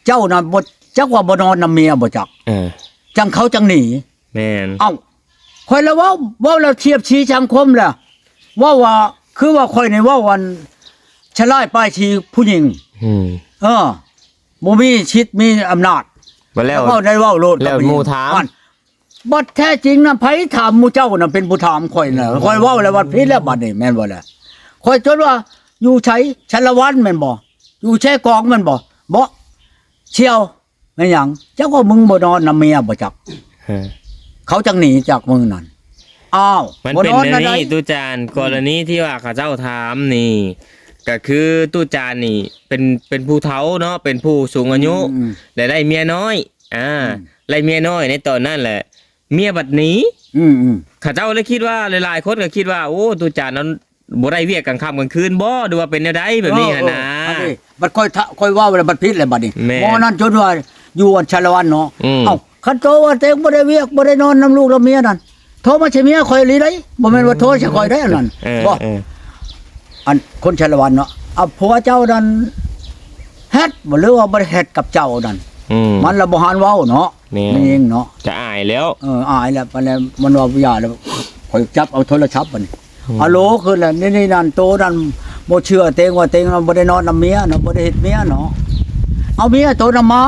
ເຈົ້ານະບໍ່ ຈັກວ່າບໍ່ນອນນຳເມຍບໍ່ຈັກ ເອີ ຈັ່ງເຂົາຈັ່ງໜີ. ແມ່ນ ເອົ້າ ຂ້ອຍລະເວົ້າ ເວົ້າແລ້ວທຽບຊີ້ສັງຄົມແຫຼະ ເວົ້າວ່າ ຄືວ່າຂ້ອຍນີ້ເວົ້າອັນ ຊະຫຼາຍປ້າຍສີຜູ້ຍິງ ອືມ ເອີ ບໍ່ມີສິດມີອຳນາດ ບັດແລ້ວ ເວົ້າໄດ້ເວົ້າໂລດ ແລ້ວໝູ່ຖາມ ອັນ ບັດແທ້ຈິງນະ ໃຜຖາມໝູ່ເຈົ້ານະ ເປັນຜູ້ຖາມຂ້ອຍນະ ຂ້ອຍເວົ້າແລ້ວວ່າຜິດແລ້ວ ບັດນີ້ແມ່ນບໍ່ລະ? ຂ້ອຍຈົນວ່າ ຢູ່ໃສ ສາລະວັນແມ່ນບໍ່? ຢູ່ແຊກອງແມ່ນບໍ່? ບໍ່ ສ່ຽວ ແມ່ນຫຍັງ? ຈັກວ່າມຶງບໍ່ນອນນຳເມຍບໍ່ຈັກ ເອີ ເຂົາຈັ່ງໜີຈາກມຶງນັ້ນ. ອ້າວ ມັນເປັນແນວນີ້ ບໍ່ນອນນະໃດ ຕູ້ຈານ ອືມ ກໍລະນີທີ່ວ່າເຂົາເຈົ້າຖາມນີ້ ກໍຄືຕູ້ຈານນີ້ເປັນ ເປັນຜູ້ເຖົ້າເນາະ ເປັນຜູ້ສູງອາຍຸ ອືມ ແລະ ໄດ້ເມຍນ້ອຍ ອ່າ ອືມ ໄດ້ເມຍນ້ອຍໃນຕອນນັ້ນແຫຼະ ເມຍບັດໜີ ອືມໆ ເຂົາເຈົ້າເລີຍຄິດວ່າ ຫຼາຍໆຄົນກໍຄິດວ່າ ໂອ້ ຕູ້ຈານນັ້ນບໍ່ໄດ້ວຽກກາງຄ່ຳກາງຄືນບໍ່ ຫຼືວ່າເປັນແນວໃດແບບນີ້ຫັ້ນນະ. ເອີໆ ອັນນີ້ ບັດຂ້ອຍ ຂ້ອຍເວົ້າແລ້ວບັດຜິດແລ້ວບັດນີ້ ແມ່ນ ໝໍນັ້ນຈົນວ່າຢູ່ອັນສາລະວັນເນາະ ອືມ ເອົ້າ ຄັນໂຕວ່າຕົວເອງບໍ່ໄດ້ວຽກ ບໍ່ໄດ້ນອນນຳລູກນຳເມຍນັ້ນ ໂທມາໃສ່ເມຍຂ້ອຍອີ່ຫຼີໄດ໋ ບໍ່ແມ່ນວ່າໂທໃສ່ຂ້ອຍໄດ໋ ອັນນັ້ນ ເອີ ບໍ່ ເອີ ອັນຄົນສາລະວັນເນາະ ເອົາຜົວເຈົ້ານັ້ນເຮັດບໍ່ ຫຼືວ່າບໍ່ໄດ້ເຮັດກັບເຈົ້ານັ້ນ ອືມ ມັນລະບໍ່ຫັນເວົ້າເນາະ ແມ່ນ ແມ່ນເນາະ ຈະອາຍແລ້ວ ເອີ ອາຍແລ້ວ ປານນັ້ນມັນວ່າຢ່າແລ້ວ ຂ້ອຍຈັບເອົາໂທລະສັບບັດນີ້ ອືມ ອາໂຫຼ ຄືແລ້ວ ນີ້ ນີ້ນັ້ນ ໂຕນັ້ນບໍ່ເຊື່ອເຕັງວ່າເຕັງນັ້ນບໍ່ໄດ້ນອນນຳເມຍເນາະ ບໍ່ໄດ້ເຮັດເມຍເນາະ ເອົາເມຍໂຕນັ້ນມາ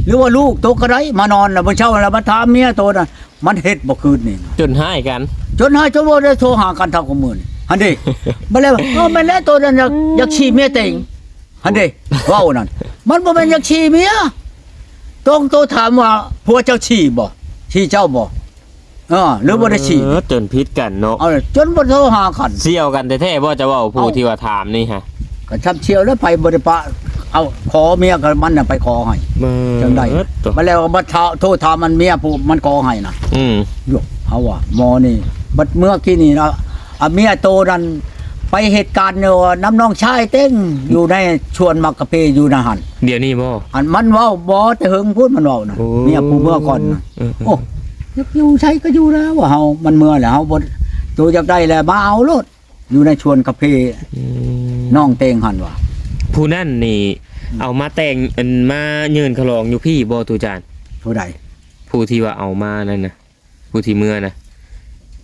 ຫຼືວ່າລູກໂຕກໍໄດ້ມານອນນະ ມື້ເຊົ້າລະມາຖາມເມຍໂຕນັ້ນ ມັນເຮັດບໍ່ຄືນນີ້ ຈົນຮ້າຍກັນ ຈົນຮ້າຍ ຈົນບໍ່ໄດ້ໂທຫາກັນເທົ່າກັບມື້ນີ້ ຫັ້ນເດ້ ບັດແລ້ວ ເອີ ແມ່ນແລ້ວ ໂຕນັ້ນຢາກ ຢາກຂີ້ເມຍເຕັງ ຫັ້ນເດ້ ເວົ້ານັ້ນ ມັນບໍ່ແມ່ນຢາກຂີ້ເມຍ ຕ້ອງໂຕຖາມວ່າ ຜົວເຈົ້າຂີ້ບໍ່? ຂີ້ເຈົ້າບໍ່? ເອີ ຫຼືບໍ່ໄດ້ຂີ້ ເອີ ຈົນຜິດກັນເນາະ ເອີ ຈົນບໍ່ໂທຫາກັນ ສ່ຽວກັນແທ້ໆບໍ່ ຈະເວົ້າຜູ້ ເອົ້າ ທີ່ວ່າຖາມນີ້ຮະ ກໍຊ່ຳສ່ຽວແລ້ວ ໃຜບໍ່ໄດ້ປະ ເອົາ ຂໍເມຍກັບມັນນະ ໄປຂໍໃຫ້ ເອີ ຈັ່ງໃດ ບັດແລ້ວບັດໂທຖາມມັນເມຍຜູ້ມັນຂໍໃຫ້ນະ ອືມ ໂຍ ເຮົາວ່າໝໍນີ້ ບັດເມື່ອກີ້ນີ້ນະ ອາ ເມຍໂຕນັ້ນໄປເຮັດການຢູ່ນຳນ້ອງຊາຍເຕັງ ຢູ່ໃນສວນໝາກກະເພຢູ່ນະຫັ້ນ ດຽວນີ້ບໍ່? ອັນມັນເວົ້າບໍ່ ແຕ່ເຫິງພຸ້ນມັນເວົ້ານະ ໂອ້ ເມຍຜູ້ເມື່ອກ່ອນນະ ເອີໆ ໂອ້ ຢາກຢູ່ໃສກໍຢູ່ແລ້ວ ວ່າເຮົາ ມັນເມື່ອແລ້ວ ເຮົາບໍ່ ໂຕຢາກໄດ້ແລ້ວ ມາເອົາໂລດ ຢູ່ໃນສວນກາເຟ ອືມ ນ້ອງແຕງຫັ້ນວ່າ ຜູ້ນັ້ນນີ້ ອືມ ເອົາມາແຕ່ງ ອັນ ມາຍື່ນຂະຫຼອງຢູ່ພີ້ບໍ່ ຕູຈານ? ຜູ້ໃດ? ຜູ້ທີ່ວ່າເອົາມານັ້ນນະ ຜູ້ທີ່ເມືອນະ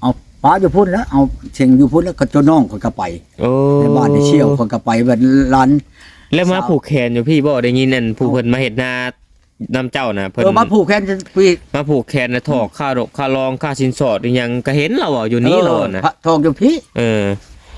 ເອົາປະຢູ່ພຸ້ນແລ້ວ ເອົາເສັງຢູ່ພຸ້ນແລ້ວ ກໍຕົວນ້ອງຂ້ອຍກໍໄປ ໂອ້ ໃນບ້ານໃນຊ່ຽວຂ້ອຍກໍໄປ ແບບຫຼານ ແລ້ວມາຜູກແຂນຢູ່ພີ້ບໍ່? ໄດ້ຍິນອັນຜູ້ເພິ່ນມາເຮັດນາ ນຳເຈົ້ານະ ເພິ່ນ ເອີ ມາຜູກແຂນ ມາຜູກແຂນນະ ຖອກຄ່າດົກຄ່າລອງ ຄ່າສິນສອດອີ່ຫຍັງ ກະເຫັນລາວເວົ້າຢູ່ນີ້ ເອີ ລາວນະ ຖອກຢູ່ພີ້ ເອີ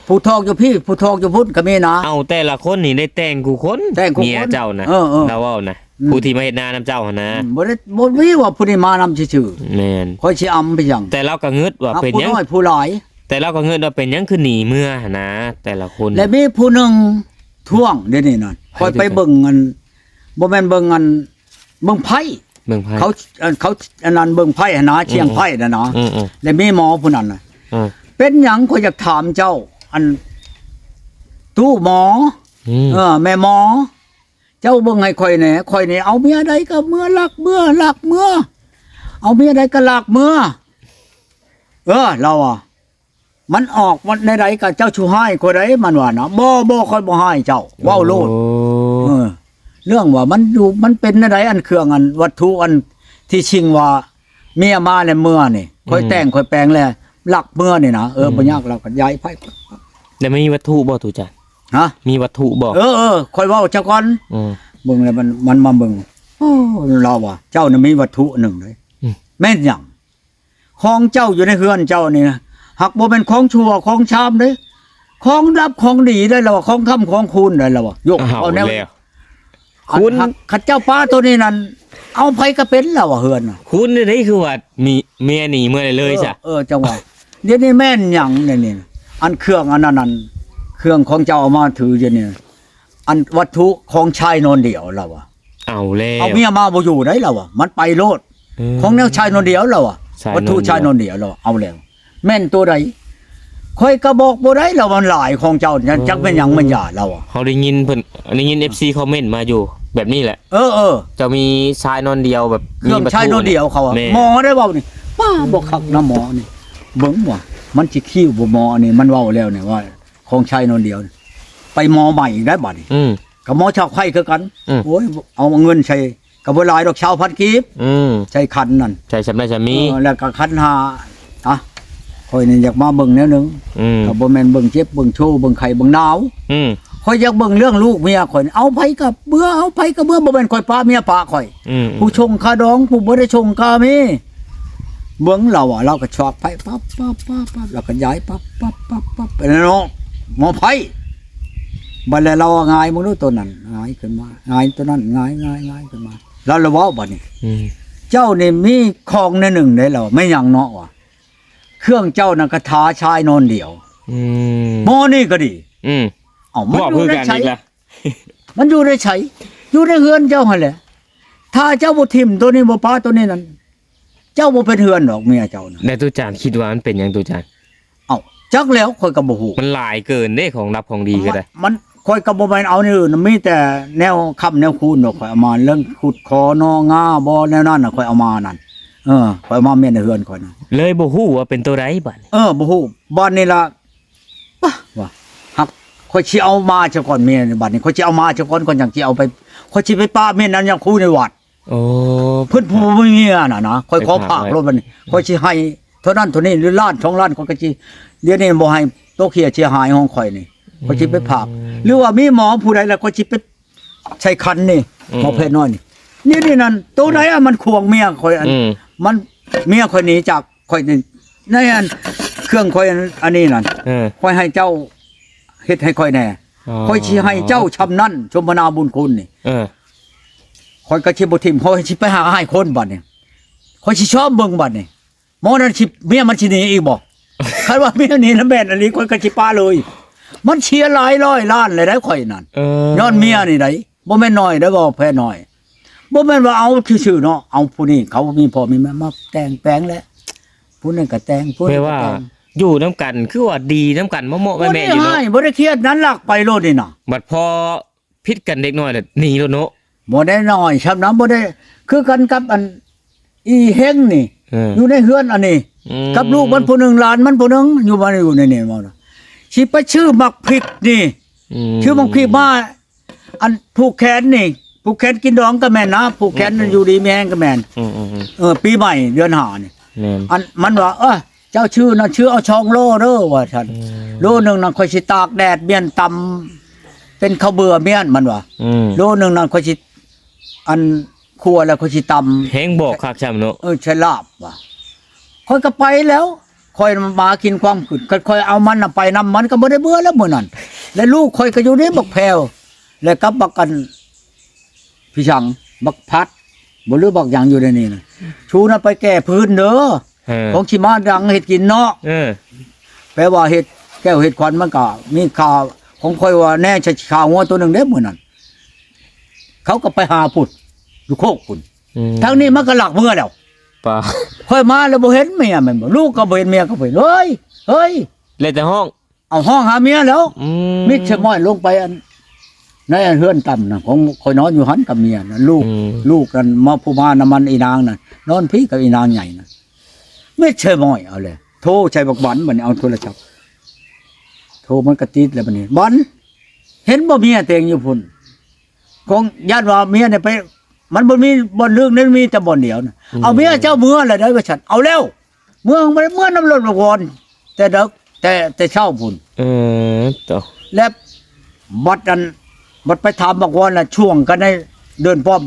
ຜູ້ຖອກຢູ່ພີ້ ຜູ້ຖອກຢູ່ພຸ້ນກະມີນະ ເອົາແຕ່ລະຄົນນີ້ໄດ້ແຕ່ງຄູ່ຄົນ ແຕ່ງຄູ່ຄົນ ເມຍເຈົ້ານະ ເອີໆ ລາວເວົ້ານະ ອືມ ຜູ້ທີ່ມາເຮັດນານຳເຈົ້າຫັ້ນນະ ອືມ ບໍ່ໄດ້ ບໍ່ມີວ່າຜູ້ນີ້ມານຳຊື່ໆ ແມ່ນ ຂ້ອຍຊິອຳໄປຫຍັງ ແຕ່ລາວກະງຶດວ່າເປັນຫຍັງ ຜູ້ນ້ອຍຜູ້ຫຼາຍ ແຕ່ລາວກະງຶດວ່າເປັນຫຍັງຄືໜີເມືອຫັ້ນນະ ແຕ່ລະຄົນ ແລະມີຜູ້ໜຶ່ງ ທ້ວງ ດຽວນີ້ນະ ໃຜ ຂ້ອຍໄປເບິ່ງອັນ ບໍ່ແມ່ນເບິ່ງອັນ ເບິ່ງໄພ້ ເບິ່ງໄພ້ ເຂົາ ອັນ ເຂົາ ອັນນັ້ນເບິ່ງໄພ້ຫັ້ນນະ ອືມ ສ່ຽງໄພ້ຫັ້ນນະ ອືມໆ ແລ້ວມີໝໍຜູ້ນັ້ນນະ ອືມ ເປັນຫຍັງ ຂ້ອຍຢາກຖາມເຈົ້າ ອັນ ຕູ້ໝໍ ອືມ ເອີ ແມ່ໝໍ ເຈົ້າເບິ່ງໃຫ້ຂ້ອຍແດ່ ຂ້ອຍນີ້ເອົາເມຍໃດກໍເມືອ ລັກເມືອ ລັກເມືອ ເອົາເມຍໃດກໍລັກເມືອ ເອີ ລາວວ່າ ມັນອອກວັນໃດໆ ກໍເຈົ້າຊິຮ້າຍຂ້ອຍໃດ໋ ມັນວ່ານະ ບໍ່ ບໍ່ ຂ້ອຍບໍ່ຮ້າຍເຈົ້າ ເວົ້າໂລດ ໂອ້ ເອີ ເລື່ອງວ່າມັນຢູ່ ມັນເປັນແນວໃດ ອັນເຄື່ອງ ອັນວັດຖຸ ອັນທີ່ຊິງວ່າເມຍມາແລ້ວເມືອນີ້ ຂ້ອຍ ອືມ ແຕ່ງ ຂ້ອຍແປງແລ້ວ ລັກເມືອນີ້ນະ ເອີ ອືມ ບໍ່ຍາກ ລາວກໍຍ້າຍໄປ ແລ້ວມີວັດຖຸບໍ່ ຕູຈານ? ຮະ? ມີວັດຖຸບໍ່? ເອີໆ ຂ້ອຍເວົ້າເຈົ້າກ່ອນ ອືມ ເບິ່ງແລ້ວມັນ ມັນມາເບິ່ງ ໂອ້ ລາວວ່າ ເຈົ້ານະມີວັດຖຸໜຶ່ງເດ້ ອືມ ແມ່ນຫຍັງ? ຂອງເຈົ້າຢູ່ໃນເຮືອນເຈົ້ານີ້ນະ ຫາກບໍ່ແມ່ນຂອງຊົ່ວຂອງຊາມເດ້ ຂອງລັບຂອງດີໄດ໋ລະວ່າ ຂອງຄ້ຳຂອງຄູນໄດ໋ລະວ່າ ໂຍກ ເອົາແນວ ຄຸນ ຄັນເຈົ້າປາໂຕນີ້ນັ້ນ ເອົາໃຜກໍເປັນລະວ່າເຮືອນນະ ຄຸນນີ້ໄດ໋ ຄືວ່າມີເມຍໜີເມືອໄດ້ເລີຍຊະ ເອີ ເອີ ຈັ່ງວ່າ ດຽວນີ້ແມ່ນຫຍັງດຽວນີ້ ອັນເຄື່ອງອັນນັ້ນ ອັນເຄື່ອງຂອງເຈົ້າເອົາມາຖືດຽວນີ້ ອັນວັດຖຸຂອງຊາຍນອນດຽວລະວ່າ ເອົາແລ້ວ ເອົາເມຍມາບໍ່ຢູ່ໄດ໋ລະວ່າ ມັນໄປໂລດ ເອີ ຂອງແນວຊາຍນອນດຽວລະວ່າ ວັດຖຸຊາຍນອນດຽວລະວ່າ ເອົາແລ້ວ ແມ່ນໂຕໃດ ຂ້ອຍກໍບອກບໍ່ໄດ້ລະວ່າ ມັນຫຼາຍຂອງເຈົ້າ ຈັກແມ່ນຫຍັງແມ່ນຫຍັງລະວ່າ ເຮົາໄດ້ຍິນເພິ່ນ ໄດ້ຍິນເອັຟຊີຄອມເມັນມາຢູ່ແບບນີ້ແຫຼະ ເອີໆ ເຈົ້າມີຊາຍນອນດຽວແບບ ເຄື່ອງຊາຍນອນດຽວເຂົາ ໝໍໄດ້ເວົ້ານີ້ ປ້າ ບໍ່ຄັກນະໝໍນີ້ ເບິ່ງວ່າ ມັນຊິຄິວບໍ່ໝໍນີ້ ມັນເວົ້າແລ້ວນີ້ວ່າ ຂອງຊາຍນອນດຽວ ໄປໝໍໃໝ່ອີກໄດ້ບາດນີ້ ອືມ ກັບໝໍ້ຊອກໄຂ້ຄືກັນ. ອືມ ໂອ້ຍ ເອົາເງິນໃສ່ ກໍບໍ່ຫຼາຍດອກ ຊາວພັນກີບ. ອືມ ໃສ່ຂັນນັ້ນ ໃສ່ສ່ຳໃດສ່ຳມີ. ເອີ ແລ້ວກໍຂັນຫ້າ. ອ່ະ ຂ້ອຍນີ້ຢາກມາເບິ່ງແນວໜຶ່ງ. ອືມ ກໍບໍ່ແມ່ນເບິ່ງເຈັບ ເບິ່ງໂຊ ເບິ່ງໄຂ້ ເບິ່ງໜາວ. ອືມ ຂ້ອຍຢາກເບິ່ງເລື່ອງລູກເມຍຂ້ອຍ. ເອົາໃຜກໍເບື່ອ ເອົາໃຜກໍເບື່ອ ບໍ່ແມ່ນຂ້ອຍປະເມຍປະຂ້ອຍ. ອືມ ຜູ້ສົ່ງຄ່າດອງ ຜູ້ບໍ່ໄດ້ສົ່ງກໍມີ. ເບິ່ງລາວວ່າ ລາວກໍຊອກໄຟປັບໆໆໆ ລາວກໍຢາຍປັບໆໆໆ ໄປແລ້ວເນາະ ໝໍໄຟ. ບັດແລ້ວລາວຫງາຍເບິ່ງດູໂຕນັ້ນ ຫງາຍຂຶ້ນມາ ຫງາຍໂຕນັ້ນ ຫງາຍໆໆຂຶ້ນມາ. ລາວລະເວົ້າບັດນີ້ ອືມ ເຈົ້ານີ້ມີຂອງແນວໜຶ່ງເດ້ ລາວວ່າ ແມ່ນຫຍັງເນາະ ວ່າ ເຄື່ອງເຈົ້ານັ້ນກະຖາຊາຍນອນດຽວ. ອືມ ໝໍນີ້ກໍດີ. ອືມ ເອົ້າ ມັນຢູ່ໃນໃສ? ມັນຢູ່ໃນໃສ? ຢູ່ໃນເຮືອນເຈົ້າຫັ້ນແຫຼະ. ຖ້າເຈົ້າບໍ່ຖິ້ມໂຕນີ້ ບໍ່ປະໂຕນີ້ນັ້ນ ເຈົ້າບໍ່ເປັນເຮືອນດອກ ເມຍເຈົ້ານະ. ແລ້ວຕູ້ຈານຄິດວ່າມັນເປັນຫຍັງຕູ້ຈານ? ເອົ້າ ຈັກແລ້ວ ຂ້ອຍກໍບໍ່ຮູ້. ມັນຫຼາຍເກີນເດ້ ຂອງລັບຂອງດີກໍໄດ້. ມັນ ຂ້ອຍກໍບໍ່ແມ່ນເອົາແນວອື່ນ ມີແຕ່ແນວຄ້ຳແນວຄູນດອກ ຂ້ອຍເອົາມາ. ເລື່ອງຂຸດຂໍໜໍ່ງາບໍ່ ແນວນັ້ນນະ ຂ້ອຍເອົາມານັ້ນ. ເອີ ຂ້ອຍເອົາມາແມ່ນໃນເຮືອນຂ້ອຍນະ ເລີຍບໍ່ຮູ້ວ່າເປັນໂຕໃດບາດນີ້. ເອີ ບໍ່ຮູ້. ບາດນີ້ລະ ປະ ວ່າ ຫາກຂ້ອຍຊິເອົາມາຊະກ່ອນ ເມຍ ບາດນີ້ຂ້ອຍຊິເອົາມາຊະກ່ອນ ກ່ອນຈັ່ງຊິເອົາໄປ. ຂ້ອຍຊິໄປປະເມຍນັ້ນຍັງຄູໃນວັດ. ໂອ້ ເພິ່ນຜູ້ບໍ່ມີເມຍນະນະ ຂ້ອຍຂໍຝາກໂລດບັດນີ້. ອືມ ຂ້ອຍຊິໃຫ້ເທົ່ານັ້ນເທົ່ານີ້ ຫຼື ລ້ານສອງລ້ານ ຂ້ອຍກໍຊິ ດຽວນີ້ບໍ່ໃຫ້ຕົກເຫຍເສຍຫາຍຂອງຂ້ອຍນີ້ ຂ້ອຍຊິໄປຝາກ. ອືມ ຫຼືວ່າມີໝໍຜູ້ໃດລະ ຂ້ອຍຊິໄປໃສ່ຂັນນີ້. ອືມ ໝໍແພດນ້ອຍນີ້ ນີ້ ນີ້ນັ້ນ ໂຕໃດອະ ມັນຂວາງເມຍຂ້ອຍ ອັນ ອືມ ມັນ ເມຍຂ້ອຍໜີຈາກ ຂ້ອຍນີ້ ໃນອັນ ເຄື່ອງຂ້ອຍ ອັນ ອັນນີ້ນັ້ນ ເອີ ຂ້ອຍໃຫ້ເຈົ້າເຮັດໃຫ້ຂ້ອຍແດ່. ອໍ ຂ້ອຍຊິໃຫ້ເຈົ້າຊ່ຳນັ້ນ ສົມພະນາບຸນຄຸນນີ້. ເອີ ຂ້ອຍກໍຊິບໍ່ຖິ້ມ ຂ້ອຍຊິໄປຫາໃຫ້ຄົນບາດນີ້. ຂ້ອຍຊິຊອມເບິ່ງບາດນີ້ ໝໍນັ້ນຊິ ເມຍມັນຊິໜີອີກບໍ່? ຄັນວ່າເມຍໜີນະ ແມ່ນອີ່ຫຼີ ຂ້ອຍກໍຊິປະເລີຍ. ມັນເສຍຫຼາຍຮ້ອຍລ້ານແລ້ວໄດ໋ ຂ້ອຍນັ້ນ. ເອີ ຍ້ອນເມຍນີ້ໄດ໋ ບໍ່ແມ່ນໜ້ອຍເດ້ ບໍ່ແພ້ໜ້ອຍ. ບໍ່ແມ່ນວ່າເອົາຊື່ໆເນາະ ເອົາຜູ້ນີ້ ເຂົາມີພໍ່ມີແມ່ມາແຕ່ງແປງແຫຼະ ຜູ້ນັ້ນກໍແຕ່ງ ຜູ້ນີ້ກໍແຕ່ງ. ແປວ່າຢູ່ນຳກັນຄືວ່າດີນຳກັນ ເໝາະໆແມ່ນໆຢູ່ເນາະ. ບໍ່ໄດ້ຮ້າຍ ບໍ່ໄດ້ຄຽດນັ້ນ ລັກໄປໂລດນີ້ນະ. ບັດພໍຜິດກັນເດັກນ້ອຍລະໜີໂລດເນາະ. ບໍ່ໄດ້ນ້ອຍຊ່ຳນຳ ບໍ່ໄດ້ ຄືກັນກັບອັນ ອີ່ເຮັງນີ້ ເອີ ຢູ່ໃນເຮືອນອັນນີ້ ອືມ ກັບລູກມັນຜູ້ໜຶ່ງ ຫຼານມັນຜູ້ໜຶ່ງ ຢູ່ ມາຢູ່ໃນນີ້ ເວົ້ານະ ຊິໄປຊື້ໝາກພິກນີ້ ອືມ ຊື້ໝາກພິກມາ ອັນຜູກແຂນນີ້ ຜູກແຂນກິນດອງກໍແມ່ນນະ ຜູກແຂນ ອືມ ຢູ່ດີມີແຮງກໍແມ່ນ ອືມໆໆ ເອີ ປີໃໝ່ເດືອນຫ້ານີ້ ແມ່ນ ອັນມັນວ່າ ເອີ ເຈົ້າຊື້ນັ້ນ ຊື້ເອົາສອງໂລເດີ ວ່າຊັ້ນ ອືມ ໂລໜຶ່ງນັ້ນ ຂ້ອຍຊິຕາກແດດມ້ຽນຕຳ ເປັນເຂົ້າເບືອມ້ຽນ ມັນວ່າ ອືມ ໂລໜຶ່ງນັ້ນ ຂ້ອຍຊິ ອັນ ຂົ້ວແລ້ວຂ້ອຍຊິຕຳ ແຮງບອກຄັກຊ້ຳເນາະ ເອີ ໃສ່ລາບວ່າ ຂ້ອຍກໍໄປແລ້ວ ຂ້ອຍມາກິນຄວາມຂຶດ ຄັນຂ້ອຍເອົາມັນນະໄປນຳ ມັນກໍບໍ່ໄດ້ເມືອແລ້ວມື້ນັ້ນ ແລະ ລູກຂ້ອຍກໍຢູ່ໃນບັກແພ້ວ ແລະ ກັບບັກ ອັນ ພີ່ສັງ ບັກພັດ ບໍ່ ຫຼື ບັກຫຍັງຢູ່ໃນນີ້ນະ ຊູນະໄປແກ່ພື້ນເດີ ເອີ ຂອງຊິມາດັງເຮັດກິນເນາະ ເອີ ແປວ່າເຮັດແກ້ວເຮັດຂວັນ ມັນກໍມີຄ່າ ຂອງຂ້ອຍວ່າແນ່ ຊິຂ້າງົວໂຕໜຶ່ງເດ້ມື້ນັ້ນ ເຂົາກໍໄປຫາພຸ້ນ ຢູ່ໂຄກພຸ້ນ ອືມ ທາງນີ້ມັນກໍລັກເມືອແລ້ວ ປາ ຂ້ອຍມາແລ້ວບໍ່ເຫັນເມຍແມ່ນບໍ່ ລູກກໍບໍ່ເຫັນ ເມຍກໍບໍ່ເຫັນ ເຮີ້ຍ ເຮີ້ຍ ເຫຼືອແຕ່ຮ້ອງ ເອົາຮ້ອງຫາເມຍແລ້ວ ອືມ ມິດສະມ້ອຍລົງໄປອັນ ໃນອັນເຮືອນຕ່ຳນະ ຂອງຂ້ອຍນອນຢູ່ຫັ້ນກັບເມຍນະ ລູກ ອືມ ລູກນັ້ນມາ ຜູ້ມານຳມັນ ອີນາງນັ້ນ ນອນພີ້ກັບອີນາງໃຫຍ່ນະ ມິດສະມ້ອຍເອົາແຫຼະ ໂທໃສ່ບັກບັນ ບັດນີ້ເອົາໂທລະສັບ ໂທມັນກໍຕິດແລ້ວບັດນີ້ ບັນ ເຫັນບໍ່ເມຍຕົວເອງຢູ່ພຸ້ນ ຂອງ ຢ້ານວ່າເມຍນີ້ໄປ ມັນບໍ່ມີບ່ອນລຶ້ງ ມັນມີແຕ່ບ່ອນດຽວນະ ອືມ ເອົາເມຍເຈົ້າເມືອແລ້ວເດີວ່າຊັ້ນ ເອົາແລ້ວ ເມືອ ເມືອນຳລົດບັກວອນ ແຕ່ເດິກ ແຕ່ ແຕ່ເຊົ້າພຸ້ນ ເອີ ໂຕ ແລ້ວບັດອັນ ບັດໄປຖາມບັກວອນລະຊ່ວງກັນໃນເດີ່ນປ້ອມ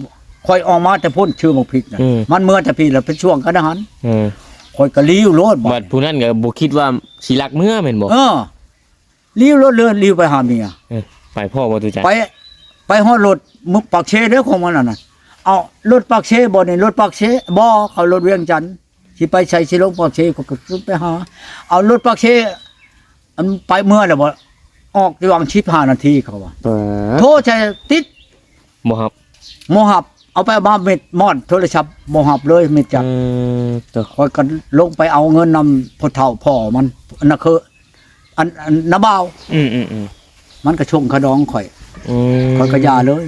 ຂ້ອຍອອກມາແຕ່ພຸ້ນ ຊື້ໝາກພິກນະ ອືມ ມັນເມືອແຕ່ພີ້ລະໄປຊ່ວງກັນຫັ້ນ ເອີ ຂ້ອຍກໍລີ້ວໂລດ ບັດ ບັດຜູ້ນັ້ນກໍບໍ່ຄິດວ່າຊິລັກເມືອແມ່ນບໍ່? ເອີ ລີ້ວໂລດ ເລີຍລີ້ວໄປຫາເມຍ ເອີ ໄປພໍ້ບໍ່ຕູ້ຈັນ? ໄປ ໄປຮອດລົດ ປາກເຊເດີ ຂອງມັນນັ້ນນະ ເອົາ ລົດປາກເຊບໍ່ນີ້ ລົດປາກເຊ ບໍ່ ເຂົາລົດວຽງຈັນ ຊິໄປໃສ ຊິລົງປາກເຊ ກໍຂຶ້ນໄປຫາ ເອົາລົດປາກເຊ ອັນໄປເມືອແລ້ວບໍ່ ອອກຢູ່ຫວ່າງສິບຫ້ານາທີ ເຂົາວ່າ ໂທໃສ່ຕິດ ບໍ່ຮັບ ບໍ່ຮັບ ເອົາໄປເອົາມາເມັດມອດ ໂທລະສັບບໍ່ຮັບເລີຍ ເມັດຈັດ ເອີ ໂຕ ຂ້ອຍກໍລົງໄປເອົາເງິນນຳພໍ່ເຖົ້າພໍ່ມັນ ອັນນັ້ນຄື ອັນ ອັນນ້າບ່າວ ອືມໆໆ ມັນກໍສົ່ງຄ່າດອງຂ້ອຍ ອືມ ຂ້ອຍກໍຢ່າເລີຍ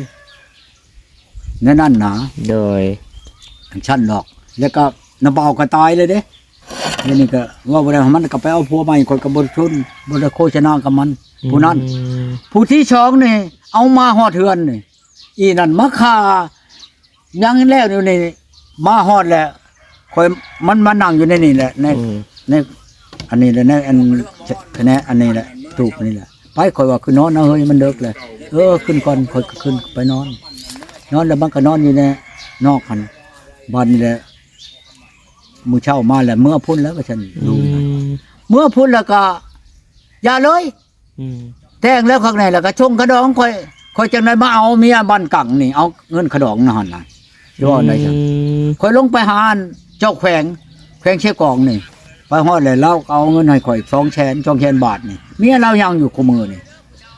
ແນວນັ້ນນະ ໂດຍ ຈັ່ງຊັ້ນດອກ ແລ້ວກໍນ້າບ່າວກໍຕາຍແລ້ວເດ້ ດຽວນີ້ກໍເວົ້າບໍ່ໄດ້ ມັນກໍໄປເອົາຜົວໃໝ່ ຂ້ອຍກໍບໍ່ໄດ້ຊົນ ບໍ່ໄດ້ໂຄສະນາກັບມັນ ອືມ ຜູ້ນັ້ນ ຜູ້ທີສອງນີ້ ເອົາມາຮອດເຮືອນນີ້ ອີນັ້ນມາຂ້າ ຍັງແລ້ວຢູ່ນີ້ ມາຮອດແລ້ວ ຂ້ອຍ ມັນມານັ່ງຢູ່ໃນນີ້ແຫຼະ ໃນ ອືມ ໃນ ອັນນີ້ແຫຼະ ໃນອັນ ໃນອັນນີ້ແຫຼະ ຕູບນີ້ແຫຼະ ໄປ ຂ້ອຍວ່າ ຄືນອນເນາະເຮີ້ຍ ມັນເດິກແລ້ວ ເອີ ຂຶ້ນກ່ອນ ຂ້ອຍກໍຂຶ້ນໄປນອນ ນອນແລ້ວມັນກໍນອນຢູ່ໃນນອກຫັ້ນ ບາດນີ້ແຫຼະ ມື້ເຊົ້າມາແລ້ວ ເມືອພຸ້ນແລ້ວວ່າຊັ້ນ ອືມ ເມືອພຸ້ນແລ້ວກໍຢ່າເລີຍ ອືມ ແຕ່ງແລ້ວຄັກແນ່ ແລ້ວກໍສົ່ງຂະດອງຂ້ອຍ ຂ້ອຍຈັ່ງໄດ້ມາເອົາເມຍບ້ານກັງນີ້ ເອົາເງິນຂະດອງນະຫັ້ນນະ ຊິເວົ້າໄດ້ຈັ່ງ ອືມ ຂ້ອຍລົງໄປຫາອັນເຈົ້າແຂວງ ແຂວງເຊກອງນີ້ ໄປຮອດແລ້ວ ລາວກໍເອົາເງິນໃຫ້ຂ້ອຍສອງແສນ ສອງແສນບາດນີ້ ເມຍລາວຍັງຢູ່ຄູ່ມື້ນີ້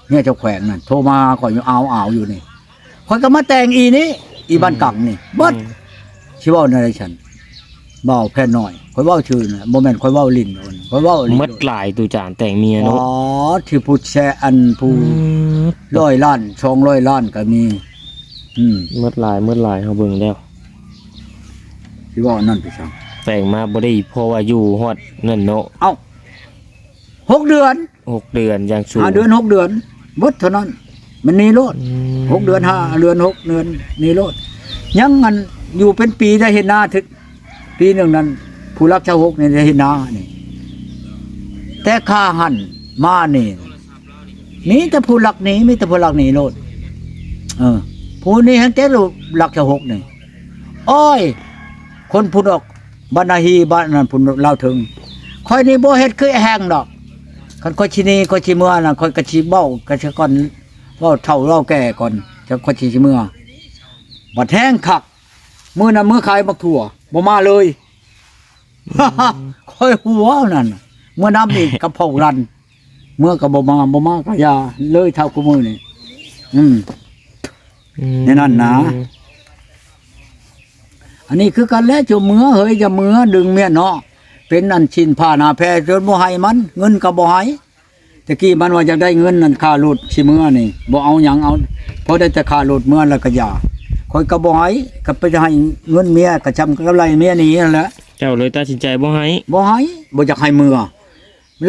ເມຍເຈົ້າແຂວງນັ້ນໂທມາຫາຂ້ອຍຢູ່ ອາວໆຢູ່ນີ້ ຂ້ອຍກໍມາແຕ່ງອີນີ້ ອີບ້ານກັງນີ້ ອືມ ເບິດ ອືມ ຊິເວົ້າແນວໃດຊັ້ນ ບ່າວແພນນ້ອຍ ຂ້ອຍເວົ້າຊື່ນະ ບໍ່ແມ່ນຂ້ອຍເວົ້າຫຼິ້ນ ຂ້ອຍເວົ້າອີ່ຫຼີ ໝົດຫຼາຍ ຕູ້ຈານແຕ່ງເມຍເນາະ ອໍ ທີ່ຜູ້ແຊ ອັນຜູ້ ອືມ ຮ້ອຍລ້ານ ສອງຮ້ອຍລ້ານກໍມີ ອືມ ໝົດຫຼາຍ ໝົດຫຼາຍ ເຮົາເບິ່ງແລ້ວ ຊິເວົ້າອັນນັ້ນໄປຊັ້ນ ແຕ່ງມາບໍ່ໄດ້ ເພາະວ່າຢູ່ຮອດນັ້ນເນາະ ເອົ້າ ຫົກເດືອນ ຫົກເດືອນຢ່າງສູງ ຫ້າເດືອນ ຫົກເດືອນ ເບິດເທົ່ານັ້ນ ມັນໜີໂລດ ອືມ ຫົກເດືອນ ຫ້າເດືອນ ຫົກເດືອນ ໜີໂລດ ຍັງອັນຢູ່ເປັນປີໄດ້ເຮັດນາ ຖືກປີໜຶ່ງນັ້ນ ຜູ້ລັກຊາວຫົກນີ້ໄດ້ເຮັດນານີ້ ແຕ່ຂ້າຫັ້ນມານີ້ ມີແຕ່ຜູ້ລັກໜີ ມີແຕ່ຜູ້ລັກໜີໂລດ ເອີ ຜູ້ນີ້ແຮ່ງແຕ່ລັກຊາວຫົກນີ້ ໂອ້ຍ ຄົນພຸ້ນອອກ ບັນນາຮີ ບ້ານນັ້ນພຸ້ນລາວເຖິງ ຂ້ອຍນີ້ບໍ່ເຮັດຄືແຮ່ງດອກ ຄັນຂ້ອຍຊິໜີ ຂ້ອຍຊິເມືອນະ ຂ້ອຍກໍຊິເວົ້າກັນຊະກ່ອນ ເວົ້າເຖົ້າເວົ້າແກ່ກ່ອນ ຈັ່ງຂ້ອຍຊິເມືອ ບັດແຮ່ງຄັກ ມື້ນັ້ນເມືອຂາຍໝາກຖົ່ວ ບໍ່ມາເລີຍ ອືມ ຂ້ອຍຫົວນັ້ນ ເມືອນຳອີກກັບພວກລັນ ເມືອກໍບໍ່ມາ ບໍ່ມາກໍຢ່າເລີຍ ເທົ່າຄູ່ມື້ນີ້ ອືມ ອືມ ແນວນັ້ນນະ ອັນນີ້ຄືກັນແຫຼະ ເຈົ້າເມືອເຮີ້ຍ ຢ່າເມືອ ດຶງເມຍເນາະ ເປັນອັນຊິນຜ່ານຫາແພ ຈົນບໍ່ໃຫ້ມັນ ເງິນກໍບໍ່ໃຫ້ ແຕ່ກີ້ມັນວ່າຢາກໄດ້ເງິນນັ້ນຄ່າລົດຊິເມືອນີ້ ບໍ່ເອົາຫຍັງ ເອົາ ພໍໄດ້ແຕ່ຄ່າລົດເມືອແລ້ວກໍຢ່າ ຂ້ອຍກໍບໍ່ໃຫ້ ກໍໄປໃຫ້ເງິນເມຍ ກໍຊ່ຳກັບໄລ່ເມຍໜີຫັ້ນແຫຼະ ເຈົ້າເລີຍຕັດສິນໃຈບໍ່ໃຫ້ ບໍ່ໃຫ້ ບໍ່ຢາກໃຫ້ເມືອ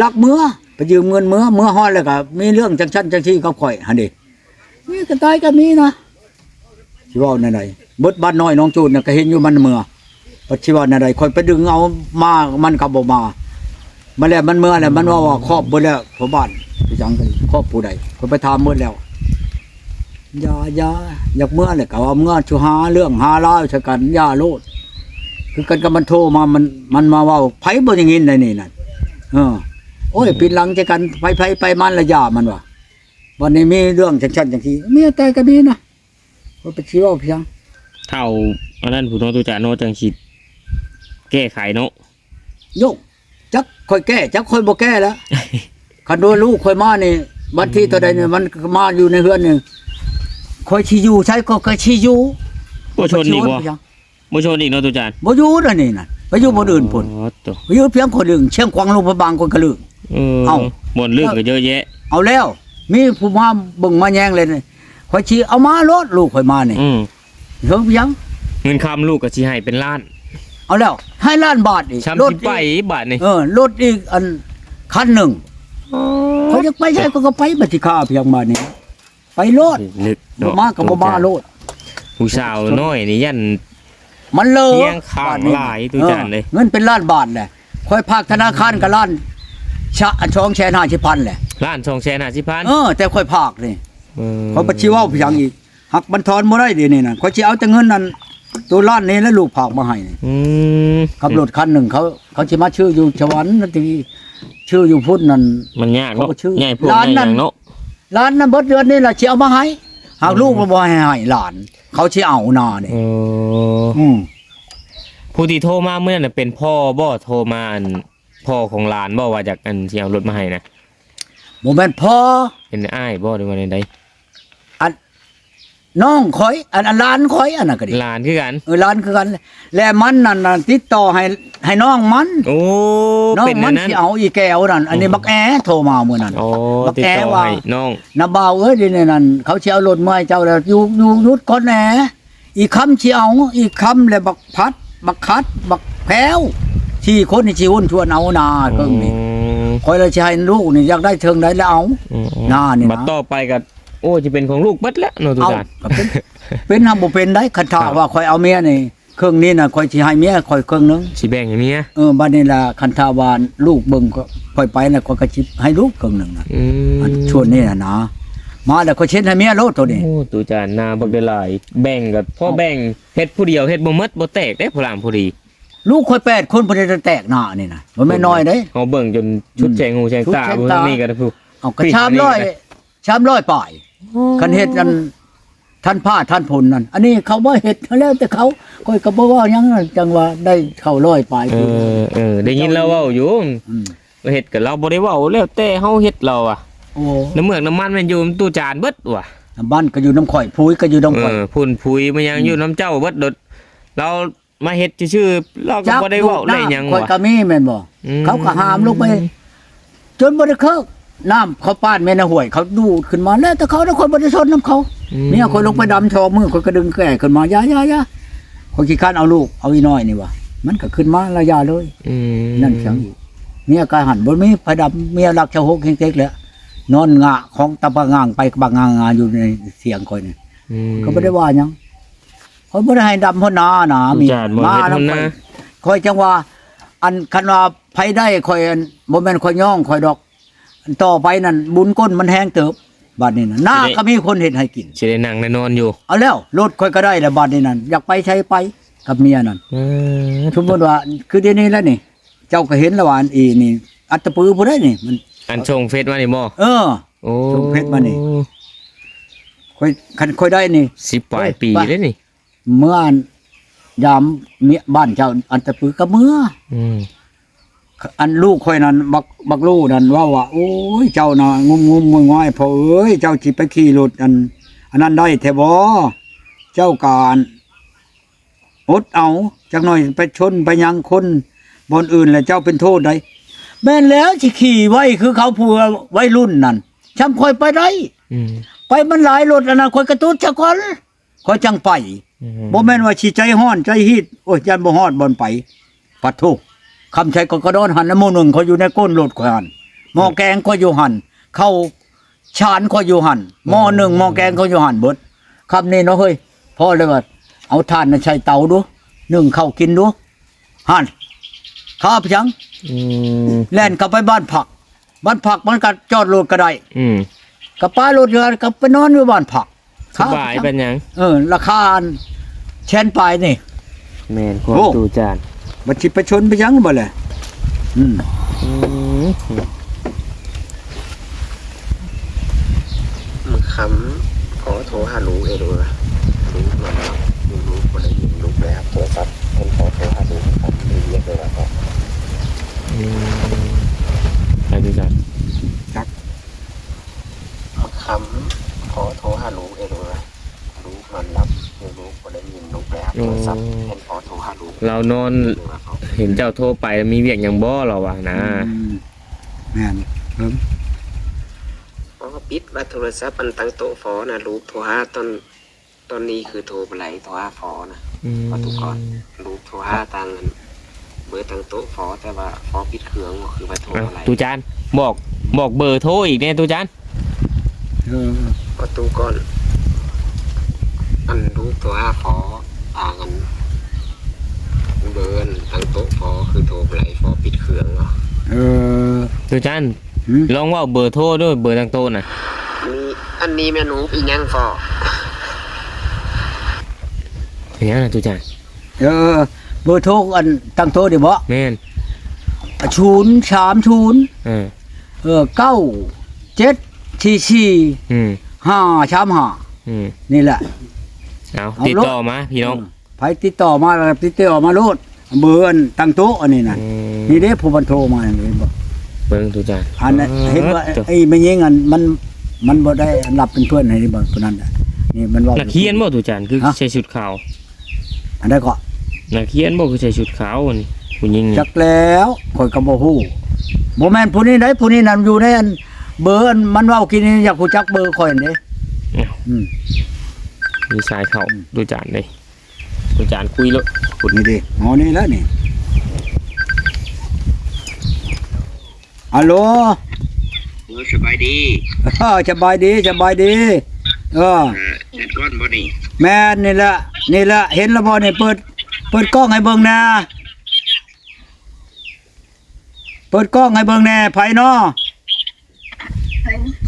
ລັກເມືອ ໄປຢືມເງິນເມືອ ເມືອຮອດແລ້ວກໍມີເລື່ອງຈັ່ງຊັ້ນຈັ່ງຊີ້ກັບຂ້ອຍຫັ້ນເດ ມີກະຕ່າຍກໍມີນະ ຊິເວົ້າແນວໃດ ເບິດບ້ານນ້ອຍໜອງໂຈນນະ ກໍເຫັນຢູ່ມັນເມືອ ບັດຊິເວົ້າແນວໃດ ຂ້ອຍໄປດຶງເອົາມາ ມັນກໍບໍ່ມາ ມາແລ້ວມັນເມືອແລ້ວ ມັນເວົ້າວ່າຄອບເບິດແລ້ວ ພໍ່ບ້ານ ເປັນຫຍັງຄອບຜູ້ໃດ ຂ້ອຍໄປຖາມເບິດແລ້ວ ຢ່າ ຢ່າ ຢາກເມືອແຫຼະ ກໍວ່າເມືອ ຊິຫາເລື່ອງຫາລາວໃສ່ກັນ ຢ່າໂລດ ຄືກັນກັບມັນໂທມາ ມັນ ມັນມາເວົ້າ ໃຜບໍ່ໄດ້ຍິນໃດນີ້ນັ້ນ ເອີ ໂອ້ຍ ອືມ ປີນຫຼັງໃສ່ກັນ ໃຜໆໄປມັນລະຢ່າ ມັນວ່າ ບັດນີ້ມີເລື່ອງຈັ່ງຊັ້ນຈັ່ງຊີ້ ເມຍແຕ່ກໍມີນະ ຂ້ອຍໄປຊິເວົ້າພຽງ ເຖົ້າອັນນັ້ນພຸ້ນເນາະ ຕູ້ຈານເນາະ ຈັ່ງຊິແກ້ໄຂເນາະ ໂຍກ ຈັກຂ້ອຍແກ້ ຈັກຂ້ອຍບໍ່ແກ້ແລ້ວ ຄັນວ່າລູກຂ້ອຍມານີ້ ວັນທີເທົ່າໃດນີ້ ມັນມາຢູ່ໃນເຮືອນນີ້ ຂ້ອຍຊິຢູ່ໃສກໍ ກໍຊິຢູ່ ບໍ່ຊົນອີກບໍ່? ບໍ່ຊົນອີກເນາະ ຕູ້ຈານ ບໍ່ຢູ່ແລ້ວນີ້ນະ ໄປຢູ່ບ່ອນອື່ນພຸ້ນ ອໍ ໄປຢູ່ພຽງຄົນອື່ນ ຊຽງຂວາງ ຫຼວງພະບາງ ຄົນກະລຶ້ງ ເອີ ເອົ້າ ບ່ອນລຶ້ງກໍເຍອະແຍະ ເອົາແລ້ວ ມີຜູ້ມາເບິ່ງມາແຍງເລີຍ ຂ້ອຍຊິເອົາມາໂລດ ລູກຂ້ອຍມານີ້ ອືມ ເຖິງຫຍັງ ເງິນຄຳລູກກໍຊິໃຫ້ເປັນລ້ານ ເອົາແລ້ວ ໃຫ້ລ້ານບາດອີກ ຊ້ຳ ລົດອີກ ໄປບາດນີ້ ເອີ ລົດອີກ ອັນ ຄັນໜຶ່ງ ອໍ ຂ້ອຍຢາກໄປໃສ ຂ້ອຍກໍໄປ ບັດຊິຂ້າພຽງບາດນີ້ ໄປໂລດ ເລິກເນາະ ບໍ່ມາກໍບໍ່ມາໂລດ ຜູ້ສາວນ້ອຍນີ້ຢ້ານ ມັນເລີ ຮຽງຂ້າງຫຼາຍ ບາດນີ້ ຕູ້ຈານເອີຍ ເງິນເປັນລ້ານບາດແຫຼະ ຂ້ອຍຝາກທະນາຄານກໍລ້ານ ຊະ ສອງແສນຫ້າສິບພັນແຫຼະ ລ້ານສອງແສນຫ້າສິບພັນ ເອີ ແຕ່ຂ້ອຍຝາກນີ້ ເອີ ຂ້ອຍບໍ່ຊິເວົ້າຫຍັງອີກ ຫາກມັນຖອນບໍ່ໄດ້ດຽວນີ້ນະ ຂ້ອຍຊິເອົາແຕ່ເງິນນັ້ນ ໂຕລ້ານນີ້ແຫຼະ ລູກຝາກມາໃຫ້ນີ້ ອືມ ກັບລົດຄັນໜຶ່ງ ເຂົາ ເຂົາຊິມາຊື້ຢູ່ສະຫວັນ ທີ່ຊື້ຢູ່ພຸ້ນນັ້ນ ມັນຍາກເນາະ ເຂົາກໍຊື້ ໃຫຍ່ພວກ ຫຼານນັ້ນ ໃຫຍ່ຫຍັງເນາະ ຫຼານນັ້ນເບິດເດືອນນີ້ລະຊິເອົາມາໃຫ້ ຫາກ ອືມ ລູກບໍ່ໃຫ້ ໃຫ້ຫຼານ ເຂົາຊິເອົານານີ້ ເອີ ອືມ ຜູ້ທີ່ໂທມາມື້ນັ້ນນະ ເປັນພໍ່ບໍ່? ໂທມາ ອັນ ພໍ່ຂອງຫຼານບໍ່ ວ່າຢາກ ອັນ ຊິເອົາລົດມາໃຫ້ນະ? ບໍ່ແມ່ນພໍ່ ເປັນອ້າຍບໍ່ ຫຼືວ່າແນວໃດ? ອັນ ນ້ອງຂ້ອຍ ອັນ ອັນຫຼານຂ້ອຍ ອັນນັ້ນກໍດີ ຫຼານຄືກັນ ເອີ ຫຼານຄືກັນ ແລະມັນນັ້ນ ອັນ ຕິດຕໍ່ໃຫ້ ໃຫ້ນ້ອງມັນ ໂອ້ ນ້ອງມັນ ເປັນອັນນັ້ນ ຊິເອົາອີແກວນັ້ນ ອັນນີ້ ອືມ ບັກແອໂທມາມື້ນັ້ນ ໂອ້ ບັກແອ ຕິດຕໍ່ ວ່າ ໃຫ້ນ້ອງ ນ້າບ່າວເອີຍ ດຽວນີ້ນັ້ນ ເຂົາຊິເອົາລົດມາໃຫ້ເຈົ້າແລ້ວ ຢູ່ ຢູ່ ຢຸດກ່ອນແດ່ ອີຄຳຊິເອົາ ອີຄຳ ແລະບັກພັດ ບັກຄັດ ບັກແພ້ວ ສີ່ຄົນນີ້ຊິຫຸ້ນຊວນເອົານາເຄິ່ງນີ້ ອືມ ຂ້ອຍລະຊິໃຫ້ລູກນີ້ ຢາກໄດ້ເຖິງໃດລະເອົາ ອືມໆ ນານີ້ນະ ບັດຕໍ່ໄປກໍ ໂອ້ ຊິເປັນຂອງລູກເບິດແຫຼະເນາະ ຕູຈານ. ເອົ້າ ກໍເປັນ ເປັນຫາບໍ່ເປັນໄດ໋. ຄັນຖ້າ ເອົ້າ ວ່າຂ້ອຍເອົາເມຍນີ້ເຄິ່ງນີ້ນະ ຂ້ອຍຊິໃຫ້ເມຍຂ້ອຍເຄິ່ງໜຶ່ງ ຊິແບ່ງໃຫ້ເມຍ. ເອີ ບັດນີ້ລະ ຄັນຖ້າວ່າລູກເບິ່ງຂ້ອຍໄປລະ ຂ້ອຍກໍຊິໃຫ້ລູກເຄິ່ງໜຶ່ງນະ. ອືມ ອັນສ່ວນນີ້ນະນະ ມາແລ້ວຂ້ອຍເຊັນໃຫ້ເມຍໂລດໂຕນີ້. ໂອ້ ຕູຈານ ນາບັກຫຼາຍ ແບ່ງກໍພໍແບ່ງ ເຮັດຜູ້ດຽວເຮັດບໍ່ໝົດບໍ່ແຕກເດ້ ຜູ້ຫຼານຜູ້ດີ. ລູກຂ້ອຍແປດຄົນ ບໍ່ໄດ້ແຕກໜ້ານີ້ນະ ບໍ່ແມ່ນນ້ອຍເດ້. ເຮົາເບິ່ງຈົນສຸດແສງຫູແສງຕາ ສຸດແສງຕາ ຜູ້ນີ້ກໍຜູ້ ເອົາ ກໍ ອັນນີ້ກໍຜູ້ ສາມຮ້ອຍ ສາມຮ້ອຍປາຍ. ໂອ້ ຄັນເຮັດອັນ ທັນຟ້າທັນຝົນນັ້ນ ອັນນີ້ເຂົາບໍ່ເຮັດ ແລ້ວແຕ່ເຂົາ ຂ້ອຍກໍບໍ່ເວົ້າຫຍັງ ຈັ່ງວ່າໄດ້ເຂົ້າຮ້ອຍປາຍ. ເອີ ເອີ ໄດ້ຍິນລາວເວົ້າຢູ່ ອືມ ເຮັດກໍລາວບໍ່ໄດ້ເວົ້າ ແລ້ວແຕ່ເຮົາເຮັດລາວວ່າ. ໂອ້ ນ້ຳເມືອກນ້ຳມັນແມ່ນຢູ່ນຳຕູ້ຈານເບິດວ່າ ນ້ຳມັນກໍຢູ່ນຳຂ້ອຍ ປຸ໋ຍກໍຢູ່ນຳຂ້ອຍ. ເອີ ພຸ້ນ ປຸ໋ຍມັນຍັງ ອືມ ຢູ່ນຳເຈົ້າເບິດໂດດ ລາວ ມາເຮັດຊື່ໆ ລາວກໍບໍ່ໄດ້ເວົ້າໄດ້ຫຍັງ. ຈັກລູກນ້ຳຂ້ອຍກໍມີແມ່ນບໍ່? ອືມ ເຂົາກໍຫາມລົງໄປ ຈົນບໍ່ໄດ້ເຄີກ ນ້ຳເຂົາປ້ານແມ່ນຫ້ວຍ ເຂົາດູດຂຶ້ນມາ ແລ້ວແຕ່ເຂົາ ແລ້ວຂ້ອຍບໍ່ໄດ້ຊົນນຳເຂົາ. ອືມ ເມຍຂ້ອຍລົງໄປດຳສອງມື້ ຂ້ອຍກໍດຶງແກ້ຂຶ້ນມາ ຢ່າໆໆ ຂ້ອຍຂີ້ຄ້ານເອົາລູກ ເອົາອີນ້ອຍນີ້ວ່າ ມັນກໍຂຶ້ນມາລະຢ່າເລີຍ. ອືມ ນັ້ນຫຍັງອີກ ເມຍກໍຫັ້ນ ບໍ່ມີໃຜດຳ ເມຍລັກຊາວຫົກເຮັງເຕັກແຫຼະ ນອນຫງາຂອງຕະບະງາງໄປບະງາງາຢູ່ໃນສຽງຂ້ອຍນີ້. ອືມ ກໍບໍ່ໄດ້ວ່າຫຍັງ. ຂ້ອຍບໍ່ໄດ້ໃຫ້ດຳພໍນານະ ຕູ້ຈານ ມີ ບໍ່ເຮັດ ມາ ຫັ້ນນະ ຂ້ອຍ ຂ້ອຍຈັ່ງວ່າ ອັນ ຄັນວ່າໃຜໄດ້ຂ້ອຍ ອັນ ບໍ່ແມ່ນຂ້ອຍຍ້ອງຂ້ອຍດອກ ອັນຕໍ່ໄປນັ້ນບຸນກົ້ນມັນແຮງເຕີບ. ບັດນີ້ນະ ນາ ຊິໄດ້ ກໍມີຄົນເຮັດໃຫ້ກິນ ຊິໄດ້ນັ່ງໄດ້ນອນຢູ່. ເອົາແລ້ວ ລົດຂ້ອຍກໍໄດ້ແລ້ວ ບັດນີ້ນັ້ນ ຢາກໄປໃສໄປກັບເມຍນັ້ນ. ເອີ ສົມມຸດວ່າ ຄືດຽວນີ້ແຫຼະນີ້ ເຈົ້າກໍເຫັນແລ້ວວ່າ ອັນອີນີ້ ອັດຕະປືຜູ້ໃດນີ້ ມັນ ອັນສົ່ງເຟສມານີ້ບໍ່? ເອີ ໂອ້ ສົ່ງເຟສມານີ້ ຂ້ອຍ ຄັນຂ້ອຍໄດ້ນີ້ ສິບປາຍປີເດ້ນີ້. ເມື່ອອັນຍາມເມຍ ບ້ານເຈົ້າອັນຕະປືກໍເມືອ. ອືມ ອັນລູກຂ້ອຍນັ້ນ ບັກ ບັກລູກນັ້ນເວົ້າວ່າ ໂອ້ຍ ເຈົ້ານະງຸ້ມງຸ້ມງວຍງວຍ ພໍ່ເອີຍ ເຈົ້າຊິໄປຂີ່ລົດອັນ ອັນນັ້ນໄດ້ແທ້ບໍ່? ເຈົ້າກະອັນ ອົດເອົາ ຈັກໜ້ອຍໄປຊົນໄປຫຍັງຄົນບ່ອນອື່ນ ແລ້ວເຈົ້າເປັນໂທດໃດ໋. ແມ່ນແລ້ວ ຊິຂີ່ໄວຄືເຂົາຜູ້ໄວລຸ້ນນັ້ນ ຊ່ຳຂ້ອຍໄປໄດ້. ອືມ ໄປມັນຫຼາຍລົດ ອັນນັ້ນຂ້ອຍກະຕຸດຊະກ່ອນ ຂ້ອຍຈັ່ງໄປ. ອືມ ບໍ່ແມ່ນວ່າຊິໃຈຮ້ອນໃຈຮີດ ໂອ້ຍ ຢ້ານບໍ່ຮອດບ່ອນໄປ. ປະໂທ ຄຳໄຊກໍກະດອນຫັ້ນ ໝໍ້ໜຶ່ງຂ້ອຍຢູ່ໃນກົ້ນລົດຂ້ອຍຫັ້ນ ໝໍ້ແກງຂ້ອຍຢູ່ຫັ້ນ ເຂົ້າ ຊານຂ້ອຍຢູ່ຫັ້ນ ໝໍ້ໜຶ່ງ ໝໍ້ແກງຂ້ອຍຢູ່ຫັ້ນເບິດ. ຄຳນີ້ເນາະເຮີ້ຍ ພໍແລ້ວວ່າ ເອົາຖ່ານໃສ່ເຕົາດູ ໜຶ້ງເຂົ້າກິນດູ ຫັ້ນ ຄາໄປຫຍັງ? ອືມ ແລ່ນເຂົ້າໄປບ້ານພັກ ບ້ານພັກມັນກໍຈອດລົດກໍໄດ້. ອືມ ກໍປະລົດຢູ່ຫັ້ນ ກໍໄປນອນຢູ່ບ້ານພັກ ສະບາຍປານຫຍັງ? ເອີ ລາຄາອັນແສນປາຍນີ້. ແມ່ນຄວາມ ໂອ້ ຕູ້ຈານ ບັດຊິໄປຊົນໄປຫຍັງບັດແຫຼະ. ອືມ ອືມ ມື້ຄ່ຳ ພໍ່ໂທຫາລູກເອງວ່າ ລູກນອນຫຼັບຢູ່ ລູກບໍ່ໄດ້ຍິນ ລູກໄປຮັບໂທລະສັບ ເຫັນພໍ່ໂທຫາລູກ ມີວຽກເລີຍວ່າ. ອືມ ໃຜຄືກັນ ຈັກ ຄ່ຳ ພໍ່ໂທຫາລູກເອງວ່າ ລູກນອນຫຼັບຢູ່ ລູກບໍ່ໄດ້ຍິນ ລູກໄປຮັບໂທລະສັບ ໂອ້ ເຫັນພໍ່ໂທຫາລູກ ລາວນອນ ເຫັນເຈົ້າໂທໄປ ມີວຽກຫຍັງບໍ່ ລາວວ່ານະ. ອືມ ແມ່ນ ເບິ່ງ ອໍ ປິດວ່າໂທລະສັບ ອັນຕັ້ງໂຕະພໍນະ ລູກໂທຫາຕອນ ຕອນນີ້ຄືໂທບໍ່ໄດ້ ໂທຫາພໍນະ. ອືມ ປະຕູກ່ອນ ລູກໂທຫາທາງອັນ ເບີຕັ້ງໂຕະພໍ ແຕ່ວ່າພໍປິດເຄື່ອງ ຄືວ່າໂທບໍ່ໄດ້. ຕູ້ຈານ ບອກ ບອກເບີໂທອີກແດ່ຕູ້ຈານ. ເອີ ປະຕູກ່ອນ ອັນລູກໂທຫາພໍ ທາງອັນ ເບີອັນຕັ້ງໂຕະພໍ ຄືໂທບໍ່ໄດ້ ພໍປິດເຄື່ອງເນາະ. ເອີ ຕູ້ຈານ ຫືມ ລອງເວົ້າເບີໂທດູ ເບີຕັ້ງໂຕະນະ. ອັນນີ້ແມ່ນຮູບອີຫຍັງພໍ? ເປັນຫຍັງນະຕູ້ຈານ? ເອີ ເບີໂທອັນຕັ້ງໂຕະນີ້ບໍ? ແມ່ນ ສູນສາມສູນ ເອີ ເອີ ເກົ້າເຈັດສີ່ສີ່ ອືມ ຫ້າສາມຫ້າ ອືມ ນີ້ແຫຼະ. ເອົາ ເອົາ ຕິດຕໍ່ມາພີ່ນ້ອງ ເອີ ໃຜຕິດຕໍ່ມາ ຕິດຕໍ່ມາໂລດ ເບີອັນຕັ້ງໂຕະອັນນີ້ນະ. ອືມ ນີ້ເດ້ ຜູ້ມັນໂທມາ ເຫັນບໍ່? ເບິ່ງດູຈ້າ ອັນນັ້ນ ເອີ ເຫັນວ່າ ໂທ້ ໄອ້ແມ່ຍິງອັນ ມັນ ມັນບໍ່ໄດ້ຮັບເປັນເພື່ອນໃຫ້ນີ້ບໍ່ ຜູ້ນັ້ນນະ. ນີ້ມັນເວົ້າ ນັກຮຽນບໍ່ຕູຈານ ຄື ຮະ ໃສ່ຊຸດຂາວ? ອັນໃດເກາະ? ນັກຮຽນບໍ່ ຄືໃສ່ຊຸດຂາວ ອັນຜູ້ຍິງນີ້? ຈັກແລ້ວ ຂ້ອຍກໍບໍ່ຮູ້ ບໍ່ແມ່ນຜູ້ນີ້ໃດ໋ ຜູ້ນີ້ນັ້ນຢູ່ໃນອັນ ເບີອັນມັນເວົ້າກີ້ນີ້ ຢາກຮູ້ຈັກເບີຂ້ອຍເດ້. ອືມ ມີສາຍເຂົ້າ ອືມ ດູຈານເດ້. ອາຈານຄຸຍໂລດ ນີ້ເດ້ ອໍ ນີ້ແຫຼະນີ້. ຮັລໂຫຼ ເອີ ສະບາຍດີ. ສະບາຍດີ ສະບາຍດີ. ເອີ ເອີ ແອດກ່ອນບໍ່ນີ້? ແມ່ນນີ້ແຫຼະ ນີ້ແຫຼະ ເຫັນແລ້ວບໍ່ນີ້? ເປີດ ເປີດກ້ອງໃຫ້ເບິ່ງແດ່ ເປີດກ້ອງໃຫ້ເບິ່ງແດ່ ໃຜເນາະ? ໃຜ?